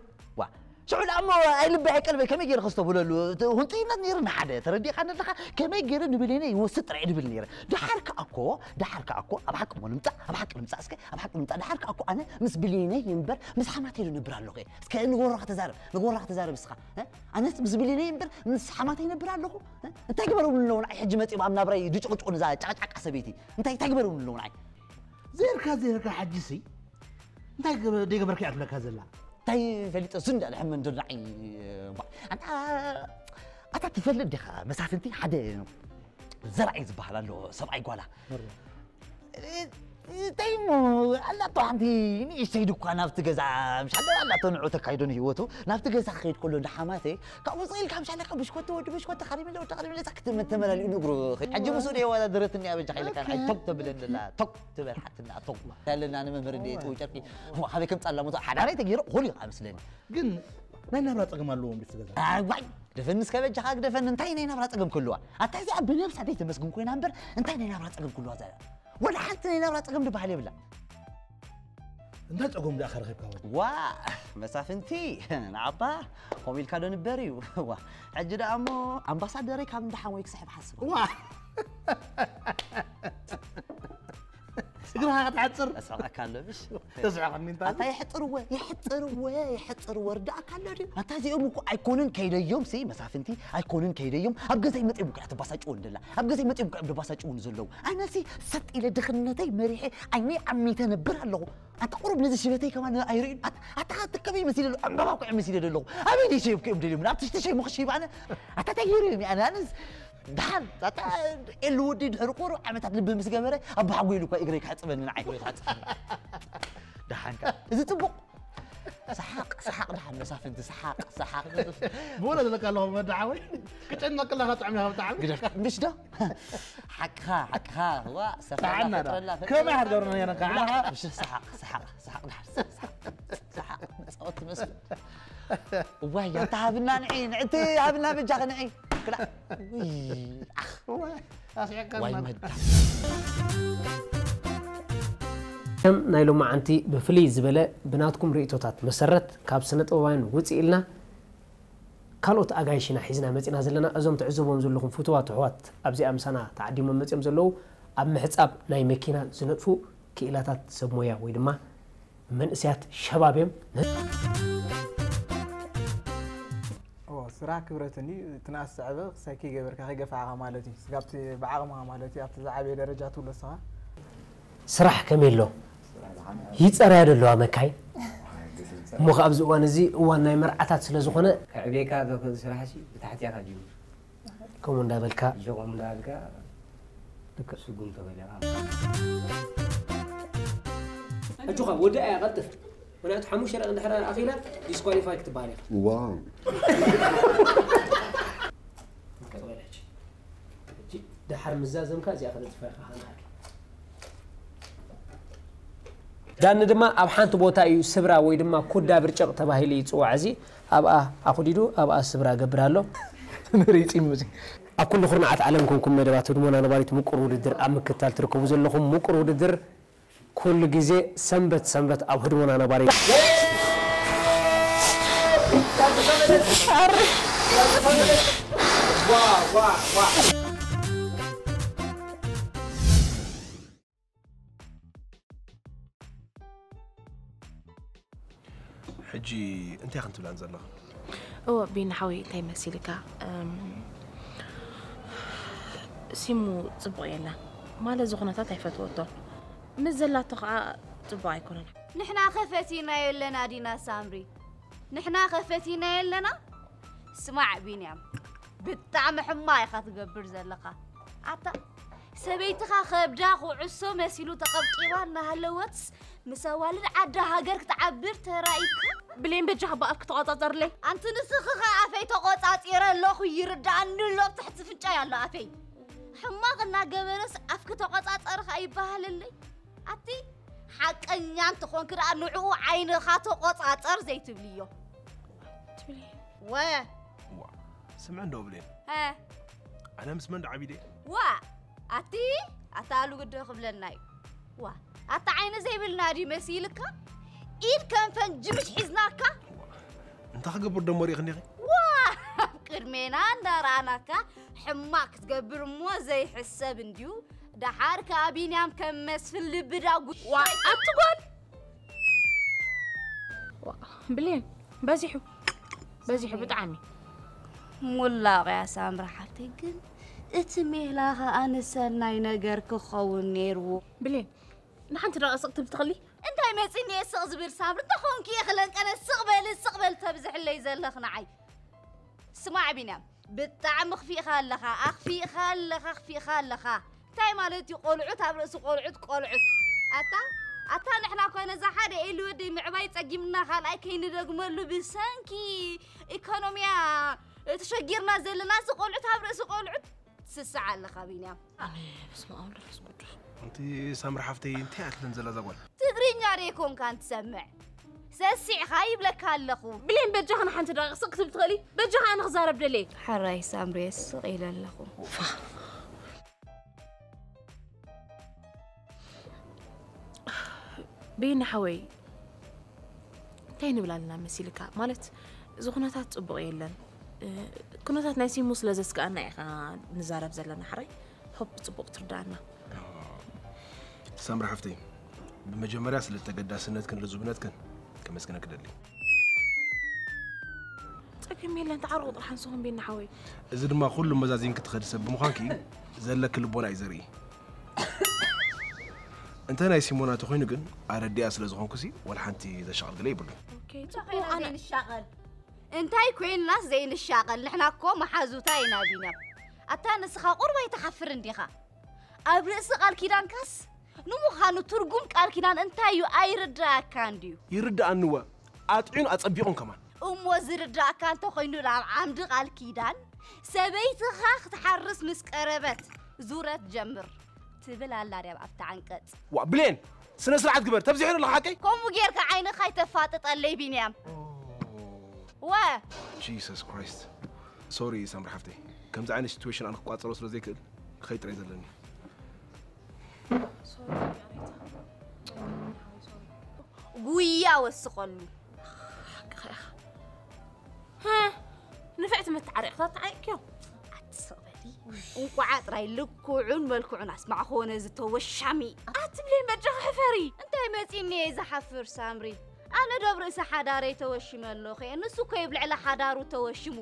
ዋ ሽዑ ደኣ እሞ ኣይ ልበይ ኣይቀልበይ ከመይ ገይረ ክስቶ ብለሉ እቲ ህንጡይነት ነይርና ሓደ ተረዲእካ ኣለኻ ከመይ ገይረ ንብሌነ ይወስድ ጥራይ ድብል ነይረ ደሓር ከኣ እኮ ደሓር ከኣ እኮ ኣብ ሓቂ እሞ ንምጻእ ኣብ ሓቂ ንምጻእ እስከ ኣብ ሓቂ ንምጻእ ደሓር ከኣ እኮ ኣነ ምስ ብሌነ ይንበር ምስ ሓማተይ ዶ ነብር ኣለኹ እየ እስከ ንጎራኻ ተዛረብ ንጎራኻ ተዛረብ እስኻ እ? ኣነስ ምስ ብሌነ ይንበር ምስ ሓማተይ ነብር ኣለኹ እ? እንታይ ግበረሉ ኣለዉ ንዓይ ሕጂ መጺኦም ኣብ ናብራይ ድጭቕጭቑ ንዛ ጫቃጫቃ ሰበይቲ እንታይ እንታይ ግበረሉ ኣለዉ ንዓይ ዘይርካ ዘይርካ ሓጂሲ እንታይ ገበ- ደይገበርካ እያ ትብለካ ዘላ እንታይ ፈሊጠ እሱ እንዳለ ሕመ እንዶ ንዓይ ኣታ ኣታ ትፈልጥ ዲኻ መሳፍንቲ ሓደ ዘርኣይ ዝበሃል ኣሎ ሰብኣይ ጓላ እንታይ እሞ ኣላቶ ሓንቲ ንእሽተይ ድኳ ናብቲ ገዛ ምሻለ ኣላቶ ንዑ ተካይዶ ንህይወቱ ናብቲ ገዛ ክኸይድ ከሎ እንዳ ሓማተይ ካብኡ ውፅእ ኢልካ ምሻለ ካብ ብሽኮቲ ወዲ ብሽኮቲ ካሪሚለ ወዲ ካሪሚለ ዛ ክትመተመላሊኡ ንግሩ ሕጂ ምስኡ ደየዋዳደረትኒ ኣበጃ ኢልካ ንዓይ ቶግ ተብለኒ ኣላ ቶግ ትበል ሓትና ቶግ ኣለና ንመምህር እንደ የጥው ጨርቂ ካበይ ከም ጻላ ሞቶ ሓዳራይ ተገይሩ ኹሉ ይኻ መስለኒ ግን ናይ ናብራ ፀገም ኣለዎም ድስ ገዛ ዋይ ደፈንስ ከበጃኻ ግደፈኒ እንታይ ናይ ናብራ ጸገም ክህልዋ ኣታ እዚኣ ብነብሳ ደይ ተመስግን ኮይና እምበር እንታይ ናይ ናብራ ጸገም ክህልዋ ዘ ወላ ሓንቲ ናይ ናብራ ጸገም ዝበሃል የብላ እንታይ ፀገም ደኣ ከረኺብካ ወዲ ዋ መሳፍንቲ ንዓባ ከምኡ ኢልካ ዶ ንበር እዩ ዋ ሕጂ ደኣ እሞ ኣምባሳደረይ ካብ እንዳሓን ወይ ክስሕብ ሓስብ ዋ እግርኻ ክትሓፅር ኣስሕቐካ ኣሎ ምሽ ተስሕቐኒ እንታ ኣታ የሕጥርወ የሕጥርወ የሕጥርወ ርዳእካ ኣሎ ድዩ ኣታ እዚኦም እኮ ኣይኮኑን ከይደዮም ሲ መሳፍንቲ ኣይኮኑን ከይደዮም ኣብ ገዛይ መፅኦም እኮ እያ ትባሳጭዎ እንደላ ኣብ ገዛይ መፅኦም እኮ እዮም ደባሳጭውን ዘለዉ ኣነሲ ሰጥ ኢለ ድኽነተይ መሪሐ ዓይነይ ዓሚተ ነብር ኣለኹ ኣታ ቁሩብ ነዚ ሽበተይ ከማን ኣይርእዩን ኣታ ኣታ ትከበይ መሲለ ኣለኹ ዕምበባ እኮ እዮም መሲለ ዘለኹ ኣበይ ደይ ሸይብኩ እዮም ደልዮም ኣብቲ ሽተ ሸይሙ ክሽይብ ኣነ ኣታ እንታይ ገይሩ እዮም ኣነ ኣነስ ደሓን ኣታ ኤሉ ወዲ ድሕሪ ቁሩብ ዓመታት ልቢ ምስ ገበረ ኣቦሓጎ ኢሉ እኳ እግረይ ክሕፅበኒ ንዓይ እግረይ ክሕፅበኒ ደሓንካ እዚ ፅቡቕ ሰሓቕ ሰሓቕ ደሓን መሳፍንቲ ሰሓቕ ሰሓቕ ብወለ ዘለካ ኣለኹ መዳሓወይ ክጨነቅለካ ጥዕሚ ካብ ብጣዕሚ ግደፍ ምሽ ዶ ሓቅኻ ሓቅኻ ዋ ሰፈራ ጥዓና ዶ? ፈጥረላ ከመይ ሃገርና ነይርና? ምሽ ሰሓቕ ሰሓቕ ሰሓቕ ደሓን ሰሓቕ ሰሓቕ መፃወቲ መስፍን እዋይ ኣታ ሃብና ንዒ ንዕቲ ሃብና በጃኺ ንዒ ክላ ውይ ኣኽ ኣስዒቀና ዋይ መዳ ከም ናይ ሎማዓንቲ ብፍልይ ዝበለ ብናትኩም ርእቶታት መሰረት ካብ ስነ ጥበባውያን ውፅእ ኢልና ካልኦት ኣጋይሽ ኢና ሒዝና መፂና ዘለና እዞም ትዕዘቦም ዘለኹም ፍትዋት ኣሕዋት ኣብዚኣ ምሳና ተዓዲሞም መፂኦም ዘለዉ ኣብ ምሕፃብ ናይ መኪና ዝነጥፉ ክኢላታት ሰብ ሞያ ወይ ድማ መንእስያት ሸባብ እዮም ስራሕ ክብረትኒ ትናስ ዝዕበ ክሳይ ከይገበርካ ከይገፋዕካ ማለት እዩ ስጋብቲ ብዓቕምኻ ማለት እዩ ኣብቲ ዝዓበየ ደረጃ ትብሎ ስኻ ስራሕ ከመይ ኣሎ ይፀርያ ደለዋ መካይን እሞ ከ ኣብዚ እዋን እዚ እዋን ናይ መርዓታት ስለ ዝኾነ ከዕቤካ ዘኽእል ስራሕ ሲ ብታሕትያ ካብ ጅምር ከምኡ እንዳበልካ ሸቆም እንዳልካ ስጉም ተበለኻ ኣጆኻ ወዲ ኣያ ቀልጥፍ ምክንያቱ ሓሙሽተ ደቂ እንድሕር ኣኺላ ዲስኳሊፋይ ክትበሃል ኢኻ ዋው ቀጥበል ሕጂ ሕጂ ደሓር ምዛዘምካ እዚኣ ክነጥፋ ኢኻ ሃናሃር ዳኒ ድማ ኣብ ሓንቲ ቦታ እዩ ስብራ ወይ ድማ ኩዳ ብርጨቕ ተባሂሉ ይፅዋዕ እዚ ኣብኣ ኣኹዲዱ ኣብኣ ስብራ ገብር ኣሎ ንርኢ ፂም እዚ ኣብ ኩሉ ኩርናዓት ዓለም ኮንኩም መደባት ህድሞና ነባሪት ምቁር ውድድር ኣብ ምክትታል ትርከቡ ዘለኹም ምቁር ውድድር ኩሉ ግዜ ሰንበት ሰንበት ኣብ ህድሞና ነባሪት ሕጂ እንታይ ክንትብላን ዘለኹ? እወ ቢኒ ሓወይ እንታይ መሲልካ እም፣ ሲሙ ጽቡቕ የለን ማለት እዚ ኩነታት ኣይፈትወቶን ምስ ዘላቶ ከዓ ጽቡቕ ኣይኮነን ንሕና ከ ፈቲና የለና ዲና ሳምሪ ንሕና ከ ፈቲና የለና ስማዕ ቢንያም ብጣዕሚ ሕማቕ ኢኻ ትገብር ዘለኻ ኣታ ሰበይትኻ ከብዳ ኩዕሶ መሲሉ ተቐብቂባ እናሃለወትስ ምስ ኣዋልድ ዓዳ ሃገር ክትዓብር ተራኢካ? ብሌን በጃኻ ብኣፍ ክተቋጻጸርለይ። ኣንቲ ንስኺ ኸ ኣፈይ ተቖጻጺረ ኣለኹ ይርድኣኒ ኣሎ ኣብ ትሕቲ ፍንጫይ ኣሎ ኣፈይ። ሕማቕ እናገበረስ ኣፍኪ ተቖጻጸሪ ኸኣ ይበሃለለይ። ኣቲ ሓቀኛ እንተኾንኪ ደኣ ንዕኡ ዓይንኻ ተቖጻጸር ዘይትብልዮ። ትብሊ። ወ ዋ ስምዕ እንዶ ብሌን ሀ ኣነ ምስ መን ደዓቢደ ዋ ኣቲ ኣታ ኣሉ ግደ ክብለና እዩ። ዋ ኣታ ዓይኒ ዘይብልና ድዩ መሲልካ? ኢድ ከም ፈንጂ ምሽ ሒዝናካ። እንታይ ክገብር ደሞ ሪእኽኒ ኢኺ? ዋ ኣብ ቅድሜና እንዳረኣናካ ሕማቅ ክትገብር እሞ ዘይሕሰብ እንድዩ። ደሓር ከኣ ቢንያም ከም መስፍን ልቢ ዳጉ ዋ ኣቲ ጓል ዋ፣ ብሌን በዚሑ በዚሑ ብጣዕሚ። ሙላቕ እያ ሳምሪ ሓፍተይ፣ ግን እቲ ሜላ ኸኣ ንሰናይ ነገር ክኸውን ነይርዎ። ብሌን ንሓንቲ ደቂቕ ስቕ ትብል ትኽእሊ? እንታይ መጺኒ እየ ስቕ ዝብል ሳምሪ? እንተኾንኪ እየ ክለንቀነ ስቕ በሊ ስቕ በሊ ተብዝሕለይ ዘለኽ ንዓይ። ስማዕ ቢንያም፣ ብጣዕሚ ኣኽፊእኻ ኣለኻ፣ ኣኽፊእኻ ኣለኻ፣ ኣኽፊእኻ ኣለኻ። እንታይ ማለት እዩ ቆልዑት ኣብ ርእሲ ቆልዑት፣ ቆልዑት? ኣታ፣ ኣታ ንሕና እኮ ነዛ ሓደ ኤሊ ወደይ ምዕባይ ጸጊምና ካልኣይ ከይንደግመሉ ብሰንኪ ኢኮኖሚያ ተሸጊርና ዘለና እዚ ቆልዑት ኣብ ርእሲ ቆልዑት ትስስዕ ኣለኻ ቢንያም። ኣሜን። በስመ ኣብ ወወልድ ወመንፈስ ቅዱስ። ኣንቲ ሳምሪ ሓፍተይ እንታይ እያ ትብለን ዘላ እዛ ጓል? ትግርኛ ዶ ኣይኮንካን ትሰምዕ? ሰሲዕኻ ይብለካ ኣለኹ። ብሌን በጃኻ ንሓንቲ ደቂቕ ስቕ ክትብል ትኽእሊ? በጃኻ ኣነ ክዛረብ ደልየ። ሕራይ ሳምሪ ስቕ ኢለ ኣለኹ። ፋ። ቤኒ ሓወይ እንታይ ንብል ኣለና መሲልካ? ማለት እዚ ኩነታት ጽቡቕ የለን። እ፣ ኩነታት ናይ ሲሙ ስለ ዘስግኣና ኢኻ ንዛረብ ዘለና ሕራይ። ሆፕ ጽቡቕ ትርዳኣና። ሳምሪ ሓፍተይ ብመጀመርያ ስለ ተገዳስነትክን ልዙብነትክን ከመስግነክ ደሊ። ጸገም የለን ተዓርቑ ጥራሕ ንስኹም ቤኒ ሓወይ። እዚ ድማ ኩሉ መዛዚንኪ ትኸዲ ሰብ ብምዃንኪ ዘለኪ ልቦና እዩ ዘርኢ። እንተ ናይ ሲሞና ተኾይኑ ግን ኣረዲኣ ስለ ዝኾንኩሲ ወላ ሓንቲ ዘሻቕል ገለ ይብሉ። ኦኬ፣ እንታይ ጽቡቕ ኮይና ኣነ ዘይንሻቐል? እንታይ ኮይንናስ ዘይንሻቐል? ንሕና እኮ መሓዙታ ኢና ቢንያም። ኣታ ንስኻ ቁሩብ ኣይትሓፍርን ዲኻ? ኣብ ርእሲ ቃል ኪዳንካስ? ንምዃኑ ትርጉም ቃል ኪዳን እንታይ እዩ? ኣይርዳእካን ድዩ? ይርዳኣኒ እወ፣ ኣጥዕዩን ኣጸቢቑን ከማን። እሞ ዝርዳእካ እንተኾይኑ ናብ ዓምዲ ቃል ኪዳን ሰበይትኻ ክትሓርስ ምስ ቀረበት ዙረት ጀምር ትብል ኣላ ድያ ኣብታ ዓንቀጽ። ዋ ብሌን ስነ ስርዓት ግበር ተብዚሑ ኣለኻ ሓቀይ። ከምኡ ጌርካ ዓይንኻ ኣይተፋጥጠለይ ቢንያም። ወ Jesus Christ. Sorry ሳምሪ ሓፍተይ፣ ከምዚ ዓይነት ሲትዌሽን ኣነ ክቋጸሮ ስለ ዘይክእል ክኸይድ ጥራይ ዘለኒ። ጉያ ወስኸሉ። ሓቅኻ ኢኻ። ሃ፣ ንፍዕቲ መተዓሪቕታት ተዓሪቕክዮ። ኣትስቕ በሊ። እንቋዓ ጥራይ ልክዑን መልክዑን ኣስማዕክዎ ነዚ ተወሻሚ። ኣትብለይ በጃኺ ሕፈሪ። እንታይ መጺኒ እየ ዝሓፍር ሳምሪ? ኣነ ዶ ኣብ ርእሲ ሓዳረይ ተወሺመ ኣለኹ እየ? ንሱ እኮ እዩ ኣብ ልዕሊ ሓዳሩ ተወሺሙ።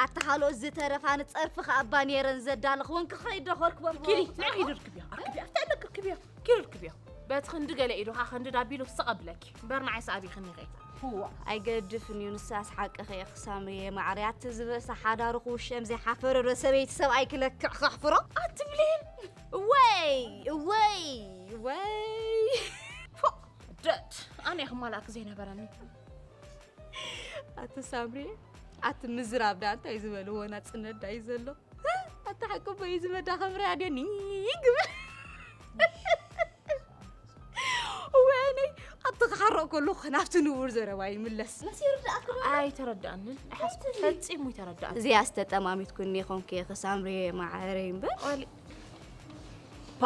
ኣታ ካልኦት ዝተረፋ ንጸርፊ ከኣ ባኔረን ዘዳለኽወን ክኸይድ ዶ ከልክበን ኪዲ፣ ንዓ ኪዲ ርክብዮ፣ ኣርክብዮ፣ ኣብታ ኣለክ ርክብዮ፣ ኪዲ ርክብዮ። በቲ ክንዲ ገለ ኢዱ ኸኣ ክንዲ ዳቢሉ ስቕ ኣብለኪ። እምበር ንዓይ ሰኣቢኽኒ ኸይ። እዋ፣ ኣይገድፍን እዩ፣ ንሳስ ሓቅኺ ኢኺ ሳምርየ ማዕረ። ኣቲ ዝበእሰ ሓዳሩ ክውሸም ዘይሓፈረ ዶ ሰበይቲ ሰብኣይ ክለክዕ ከሕፍሮ? ኣትብሊን። እወይ፣ እወይ፣ እወይ። ፎእ፣ ደድ፣ ኣነ እየ ክማላእኪ ዘይነበረኒ። ኣቲ ሳምሪ፣ ኣቲ ምዝራብ ዳ እንታይ ዝበልዎ ናጽነት ዳ እዩ ዘሎ? ኣቲ ሓቂ እኮ እዩ ዝመዳ ከም ራድዮ ኒግ በል። ወይነይ፣ ኣቲ ክሓርቕ ከለኹ ናብቲ ንቡር ዘረባ ይምለስ። መስ ይርዳእኪ ዶ? ኣይተረድኣንን። ኣይሓስብን። ፈጺሙ ኣይተረድኣንን። እዚኣስ ተጠማሚትኩኒ ኮንኪ ኢኺ ሳምሪ ማዓረይ እምበር። ኦሊ-፣ ፓ።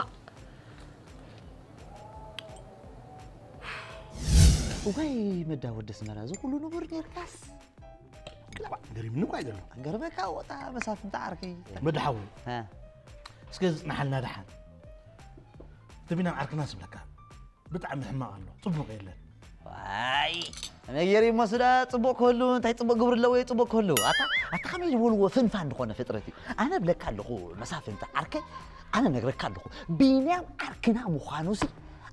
እዋይ መዳ ወዲ ኣስመራ፣ እዚ ኩሉ ንቡር ጌርካስ? እባ፣ ገሪምኒ እኳ እዩ ዘሎ። ገርመካ ወጣ መሳፍንቲ ዓርከይ። መዳ ሓወይ፣ እ። እስከ ዝጽናሓልና ደሓን። እቲ ቢንያም ዓርክና ስብለካ። ብጣዕሚ ሕማቕ ኣሎ። ጽቡቕ የለን። ዋይ፣ ከመይ ገይሩ ይመስላ ጽቡቕ ክህሉ፣ እንታይ ጽቡቕ ግብሪ ኣለዎ እዩ ጽቡቕ ክህሉ? ኣታ፣ ኣታ ከመይ ዝበልዎ ፍንፋን ዝኾነ ፍጥረት እዩ። ኣነ እብለካ ኣለኹ መሳፍንቲ ዓርከይ፣ ኣነ ነግረካ ኣለኹ። ቢንያም ዓርክና ምዃኑሲ፣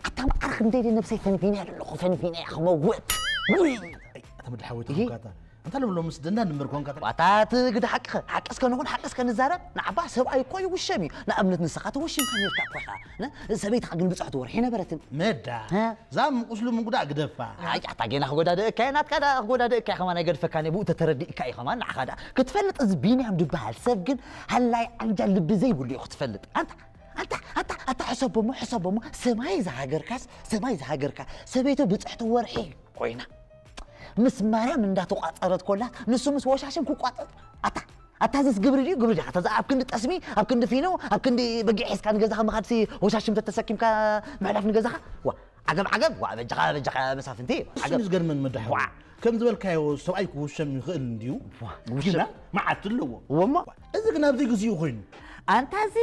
ኣታ መዓርክ እንደይደ ነብሰይ ፈንፊነ ኣለኹ፣ ፈንፊነ እየ ክመውት። ውይ! ኣይ፣ ኣታ መዳ ሓወይ፣ እሂ። ተኾንካ ኣታ። እንታይ ልብሎ ምስ ደንዳ ንምር ኮንካ? ዋታ እቲ ግዳ ሓቅኸ፣ ሓቂ እስከ ንኹን፣ ሓቂ እስከ ንዛረብ። ንዓባ ሰብኣይ እኮ ይውሸም እዩ። ንኣብነት ንስኻ ተወሽምካ ነርካ እኮ ኢኻ። ነ-፣ ሰበይትኻ ግን ብጽሕቲ ወርሒ ነበረትን። መዳ። ሀ? እዛ ምቁስሉ ምጉዳእ ግደፋ። ኣይ፣ ኣታ ጌና ክጎዳድእካ እየ፣ ናትካ ደኣ ክጎዳድእካ እየ፣ ከማን ኣይገድፈካን እየ፣ ብኡ ተተረዲእካ እዩ ከማን ንዓኻ ደኣ። ክትፈልጥ እዚ ቢንያም ዝበሃል ሰብ ግን ሃላይ ዓንጃል ልቢ ዘይብሉ እዩ ክትፈልጥ። ኣንታ፣ ኣንታ፣ ኣንታ፣ ኣታ ሕሰቦሞ፣ ሕሰቦሞ፣ ሰማይ ዝሃገርካስ፣ ሰማይ ዝሃገርካ፣ ሰበይቱ ብጽሕቲ ወርሒ ኮይና። ምስ ማርያም እንዳተቋጸረት ኮላ፣ ንሱ ምስ ወሻሽም ክቋጸር። ኣታ፣ ኣታ ዘስ ግብሪ ድዩ? ግብሪ ድዩ? ኣታ ኣብ ክንዲ ጠስሚ፣ ኣብ ክንዲ ፊኖ፣ ኣብ ክንዲ በጊዕ ሒዝካ ንገዛኻ ምኻድሲ ወሻሽም ተተሰኪምካ ምሕላፍ ንገዛኻ? ዋ፣ ዓገብ፣ ዓገብ፣ ዋ፣ በጃኻ፣ በጃኻ መሳፍንቲ፣ እሱ ዓገብ። ዝገርመን መድሓ። ዋ። ከም ዝበልካዮ ሰብኣይ ክውሸም ይኽእል እንድዩ። ዋ፣ ውሸም። ግና መዓት ኣለዎ። እወ እሞ። እዚ ግን ኣብዚ ግዜኡ ኮይኑ። ኣንታ እዚ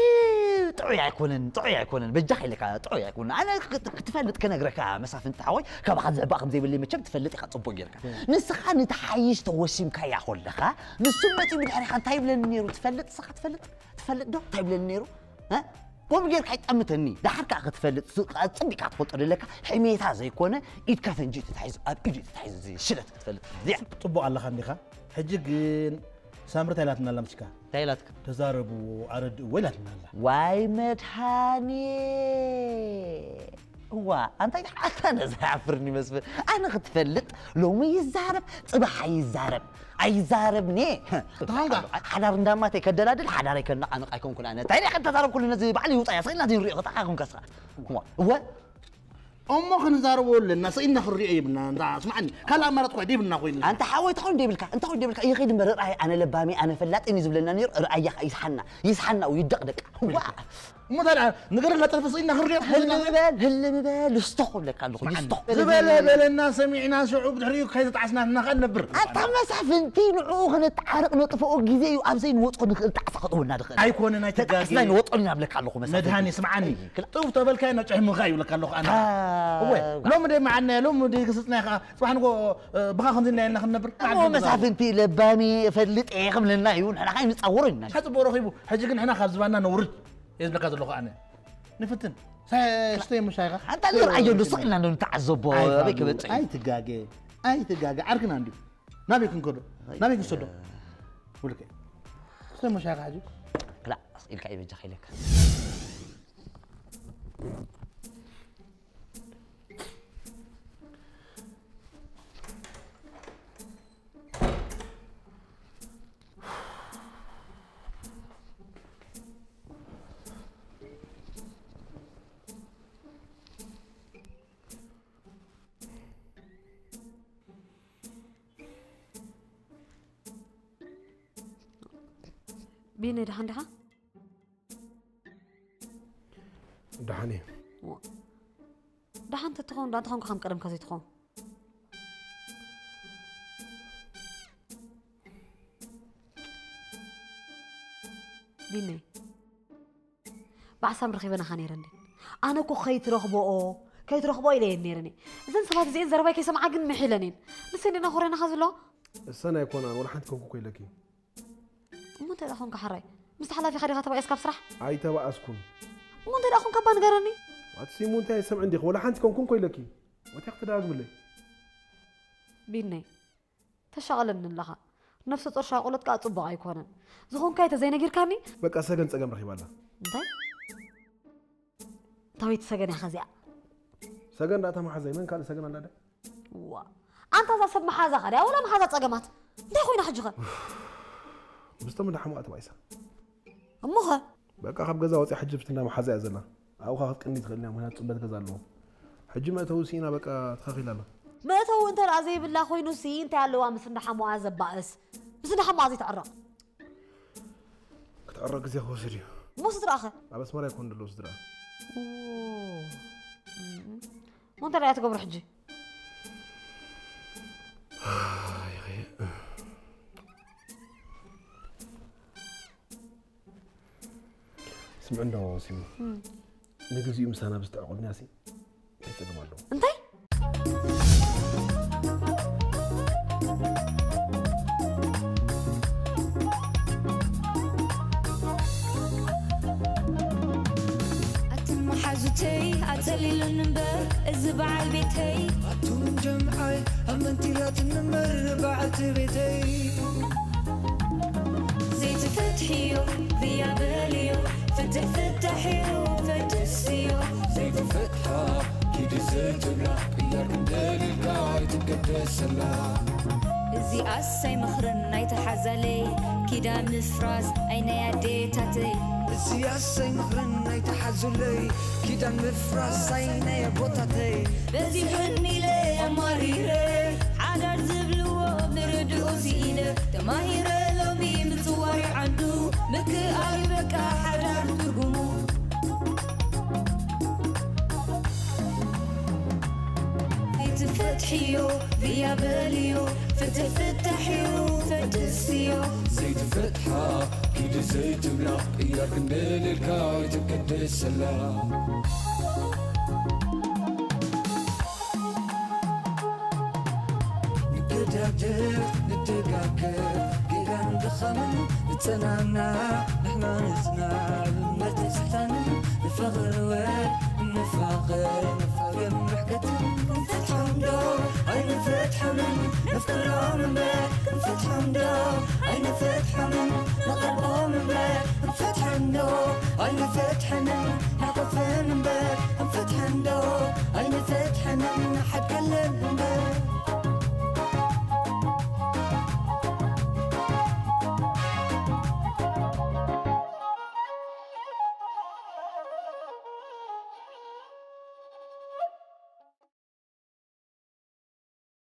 ጥዑይ ኣይኮነን፣ ጥዑይ ኣይኮነን። በጃኻ ኢለካ ጥዑይ ኣይኮነን። ኣነ ክት-፣ ክትፈልጥ ክነግረካ መሳፍንቲ ሓወይ፣ ካባኻ ዝዕባእ ከም ዘይብለይ መቸም ትፈልጥ ኢኻ ጽቡቕ ጌርካ። እም። ንስኻ ንትሓይሽ ተወሲምካያ ኮለኻ፣ ንሱ መጺኡ ብድሕሪኻ እንታይ ይብለኒ ነይሩ ትፈልጥ? ንስኻ ትፈልጥ? ትፈልጥ ዶ? እንታይ ይብለኒ ነይሩ? እ? ከምኡ ጌርካ ኣይጠምተኒ። ደሓር ከኣ ክትፈልጥ፣ ስ-፣ ኣጸቢቕካ ትፈልጦ ደለካ፣ ሕሜታ ዘይኮነ፣ ኢድካ ፈንጂ ተታሒዙ፣ ኣብ ኢዱ ተታሒዙ፣ እዚ ሽለት ክትፈልጥ። እዚኣ። ጽቡቕ ኣለኻ እንዲኻ? ሕጂ ግን ሳምሪ እንታይ ኢላትና ኣላ ምስካ? እንታይ ኢላትካ? ተዛረቡ፣ ኣረድእዎ ኢላትና ኣላ። ዋይ መድሃኔ! እዋ፣ ኣንታይ ደኣ ኣታ ነዚ ይሓፍርኒ መስፍን። ኣነ ክትፈልጥ፣ ሎሚ ይዛረብ፣ ጽባሕ ኣይዛረብ። ኣይዛረብኒ። ተኻንካ? ሓዳር እንዳማተይ ከደላድል፣ ሓዳረይ ከነቓንቕ ኣይኮንኩን ኣነ። እንታይ ደኣ ከተዛረብ ኩሉ ነዚ ባዕሉ ይውጻ እያ። ስቕ ኢልና ዘይንሪኦ ከጣ ኣይኮንካ ስኻ። እዋ፣ እወ። እሞ ክንዛረቦ ኣለና፣ ስኢና ክንሪኦ ይብልና። እንዳ ስማዕኒ፣ ካልእ ኣማራጺ እኳ ደይብልና ኮይኑ። ኣንታ ሓወይ፣ እንታይ ደይብልካ? እንታይ ደይብልካ? ይኸይድ እምበር ርኣይ፣ ኣነ ለባሚ፣ ኣነ ፈላጥ እዩ ዝብለና ነይሩ። ርኣያ ይስሓና። ይስሓና፣ ይደቕደቅ። ዋ! እሞ ታዲያ፣ ንገረና፣ ጠርፊ ስኢና ክንሪኦ ህልም በል፣ ህልም በል፣ ልስቶ ክብለካ ኣለኹ፣ ስማዕኒ። ልስቶ። ዝበለ በለና፣ ሰሚዕና፣ ሽዑ ብድሕሪኡ ከይተጣዕስና ንናኻ ንነብር። ኣታ መሳፍንቲ፣ ንዕኡ ክንተዓርቕ ነጥፍኦ ግዜ እዩ፣ ኣብ ዘይንወጽኦ ንኽእል ጣዕሳ ከጥወና ንኽእል። ኣይኮነን፣ ኣይትጋገ። ተጣዕስና ንወጽኦ ኢና እብለካ ኣለኹ፣ መሳፍንቲ። መድሃኒ፣ ስምዓኒ። ኣይ፣ ክላ- ጥውፍ ተበልካዮ፣ ነጭሕ ምኻ ይብለካ ኣለኹ ኣነ። ኣታ። እወ፣ ሎሚ ደይ መዓና፣ ሎሚ ደይ ክስጽና ኢኻ፣ ጽባሕ ንጎ፣ እ፣ ብኻ ከምዚ እና ኢልና ክንነብር። እሞ መዓልቲ መሳፍንቲ ለባሚ እፈልጥ እየ ክብለና እዩ፣ ንሕና ኸኣ ንጻወሮ ኢና። ሓጽቦ ረኺቡ፣ ሕጂ ግን ንሕና ካብ ዝባና ነውርድ እየ ዝብለካ ዘለኹ ኣነ። ንፍትን። ሳይ-፣ ስተይ ምሻይኻ? ኣንታ ንርኣዮ እንዶ ስቕ ኢልና እንዶ ንተዓዘቦ፣ ኣይፋሉ፣ ኣበይ ክበጽሕ እዩ? ኣይትጋገ፣ ኣይትጋገ፣ ዓርክና እንድዩ። ናበይ ክንከዶ? ናበይ ክንሰዶ? ውልቀ። ስተይ ምሻይኻ ሕጂ? ክላእ፣ ኢልካ እዩ በጃኻ ኢለካ። ቢኒ፣ ደሓን ዲኻ? ደሓን እየ። ዋ። ደሓን ተትኸውን፣ ዳ እንተኾንካ ከም ቀደምካ ዘይትኸውን። ቢኒ፣ ብሓሳብ ረኺበናኻ ነይረ እንዴ? ኣነ እኮ ከይትረኽቦኦ፣ ከይትረኽቦ ኢለ እየን ነይረን እየ። እዘን ሰባት እዚአን ዘረባይ ከይሰምዓ ግን ምሒለን እየን። ንሰን ዲና ኮረናኻ ዘለዋ? እሰን ኣይኮናን፣ ወላ ሓንቲ ኮንኩ እኮ ኢለኪ። እሞ እንታይ ደኣ ኾንካ ሓራይ? ምስ ተሓላፊኻ ዲኻ ተባኢስካ ኣብ ስራሕ? ኣይተባኣስኩን። እሞ እንታይ ደኣ ኾንካ እባ ንገረኒ? ኣቲ ሲሙ እንታይ ሰምዕ እንዲኺ? ወላ ሓንቲ ኮንኩን ኮይለኪ። ወትያ ክትደጋግምለይ። ቢነይ፣ ተሻቐለኒ ኣለኻ። ነፍሰ ጾር ሻቆሎት ከኣ ጽቡቕ ኣይኮነን። ዝኾንካዮ ተዘይነጊርካኒ? በቃ ሰገን ጸገም ረኺባ ኣላ። እንታይ? ታወይቲ ሰገን ኢኻ እዚኣ? ሰገን ደኣ ተመሓዛይ፣ መን ካልእ ሰገን ኣላ ደ? ዋ፣ ኣንታ እዛ ሰብ መሓዛ ኸድያ፣ ወላ መሓዛ ጸገማት። እንታይ ኮይና ሕጂ ኸ? ምስቶም እንዳ ሓሙኣ ተባኢሳ። እሞ ኸ? በቃ ካብ ገዛ ወፂኣ ሕጂ ብትና መሓዛ እያ ዘላ። ኣብኡ ኸ ክትቅኒ ትኽእል እያ፣ ምኽንያቱ ፅበት ገዛ ኣለዎ። ሕጂ መእተዊ ስኢና በቃ ተኻኺላ ኣላ። መእተዊ እንተ ደኣ ዘይብላ ኮይኑሲ እንታይ ኣለዋ ምስ እንዳ ሓሙኣ ዘባእስ? ምስ እንዳ ሓሙኣ ዘይትዕረቕ? ክትዕረቕ ግዜ ክወስድ እዩ። እሞ ስድራኸ? ኣብ ኣስመራ ይኮን ዘለዉ ስድራ። ኦ። እም። እሞ እንታይ ደኣ ትገብሩ ሕጂ? ስምዕ እንዶ ሲሙ። እም። ንግዚኡ ምሳና ብዝተዕቆብናሲ እንታይ ጸገም ኣለዎ? እንታይ? ኣቱም መሓዙተይ፣ ተሊሉኒ እምበር እዚ በዓል ቤተይ። ኣቱም ጀምዓይ ኣመንቲላትኒ እምበር በዓልቲ ቤተይ። ዘይትፈትሕዮ ብያ በልዮ፣ ፍትሕ ፍታሕዮ ፈድስዮ። ዘይትፈትሓ ኪዲ ዘይትብላ፣ ቅያር ክንደልልካ ኣይትገደሰላ። እዚ ኣሳይ ምኽርን ናይተሓዛለይ፣ ኪዳን ምፍራስ ኣይ ናይ ኣዴታተይ። እዚ ኣሳይ ምኽርን ናይተሓዙለይ፣ ኪዳን ምፍራስ ኣይ ናይ ኣቦታተይ። በዚሑኒ ኢለ ኣማሪረ፣ ሓዳር ዝብልዎ ብርድኡ ስኢነ። ተማሂረ ሎሚ ምጽዋር ዓዱ፣ ምክኣል በቃ ሓዳር ትርጉሙ። ዘይትፈትሕዮ ብያ በልዮ፣ ፍትሕ ፍታሕዮ ፈድስዮ። ዘይትፈትሓ ኪዲ ዘይትብላ፣ ቅያር ክንደልልካ ኣይትገደሰላ። ንገዳደፍ ንደጋገፍ፣ ጌጋን ድኻምን ንጸናናዕ፣ ንሕና ንጽናዕ፣ ንመርጽ ስሕታንን ንፋቐር ወድ ንፋቐር፣ ንፋቐር ምሕከትን ክንፈትሖም ዶ ኣይንፈትሖምን? ነፍቅሮም እምበር ክንፈትሖም ዶ